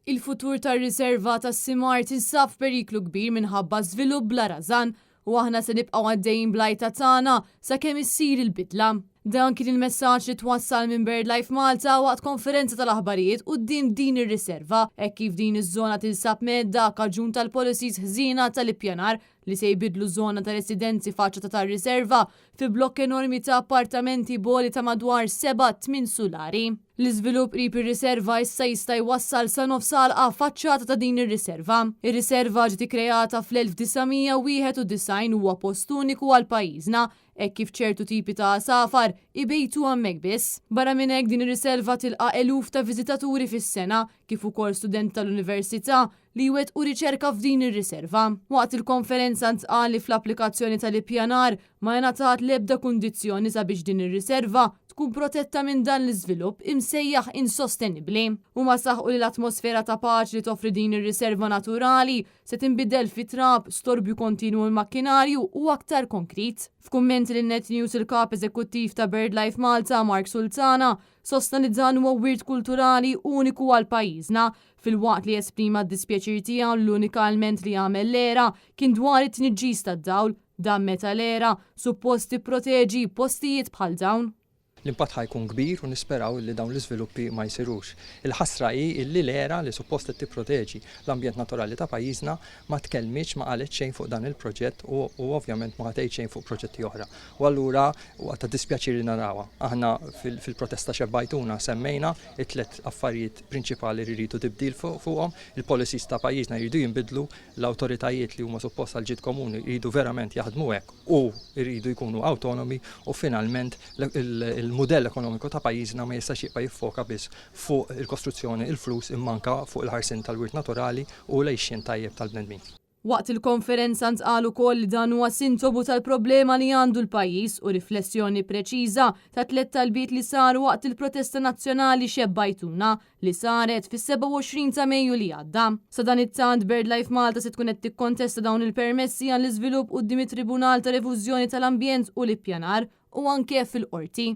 Il-futur tar-riserva tas-Simar tinsab f'periklu kbir minħabba żvilupp bla rażan u aħna se nibqgħu għaddejjin bl-għajta tagħna sakemm issir il-bidla. Dan kien il-messaġġ li twassal minn BirdLife Malta waqt konferenza tal-aħbarijiet quddiem din ir-riserva hekk kif din iż-żona tinsab mhedda kaġun tal-policies ħżiena tal-ippjanar li se jbiddlu żona ta' residenzi faċċata tar-riserva fi blokk enormi ta' appartamenti b'għoli ta' madwar 7-8 sulari. L-iżvilupp qrib ir-riserva issa jista' jwassal sa nofs għalqa faċċata ta' din ir-riserva. Ir-riserva ġiet ikkreata fl-1991 u huwa post uniku għal pajjiżna hekk kif ċertu tipi ta' għasafar ibejtu hemmhekk biss. Barra minn hekk din ir-riserva tilqa' eluf ta' viżitaturi fis-sena kif ukoll studenti tal-università li jwettqu riċerka f'din ir-riserva. Waqt il-konferenza ntqal li fl-applikazzjoni tal-ippjanar ma ingħatat l-ebda kundizzjoni sabiex din ir-riserva tkun protetta minn dan l-iżvilupp imsejjaħ insostenibbli. Huma saħqu li l-atmosfera ta' paċi li toffri din ir-riserva naturali se tinbidel fi trab, storbju kontinwu minn makkinarju u aktar konkrit. F'kummenti lil Net News il-Kap Eżekuttiv ta' BirdLife Malta, Mark Sultana, sostna li dan huwa wirt kulturali uniku għal pajjiżna Filwaqt li esprima d-dispjaċir tiegħu li l-unika lment li għamel l-ERA kien dwar it-tniġġis tad-dawl, dan meta l-ERA suppost tipproteġi postijiet bħal dawn. L-impatt ħa jkun kbir u nisperaw illi dawn l-iżviluppi ma jsirux. Il-ħasra hi illi l-ERA li suppost qed tipproteġi l-ambjent naturali ta' pajjiżna ma tkellmitx, ma qalet xejn fuq dan il-proġett u u ovvjament ma ħa tgħid xejn fuq proġetti oħra. U allura huwa ta' dispjaċir li narawha. Aħna fil-protesta Xebbajtuna semmejna it-tliet affarijiet prinċipali li jridu tibdil fuqhom, il-policies ta' pajjiżna jridu jinbidlu, l-awtoritajiet li huma suppost għall-ġid komuni jridu verament jaħdmu hekk u jridu jkunu awtonomi u finalment il-mudell ekonomiku ta' pajjiżna ma jistax jibqa' jiffoka biss fuq il-kostruzzjoni, il-flus imma anke fuq il-ħarsien tal-wirt naturali u l-għixien tajjeb tal-bnedmin. Waqt il-konferenza ntqal ukoll li dan huwa sintomu tal-problema li għandu l-pajjiż u riflessjoni preċiża ta' tlett talbiet li saru waqt il-protesta nazzjonali Xebbajtuna li saret fis-27 ta' Mejju li għadda. Sadanittant, BirdLife Malta se tkun qed tikkontesta dawn il-permessi għall-iżvilupp quddiem it-Tribunal ta' Revużjoni tal-Ambjent u l-Ippjanar u anke fil-Qorti.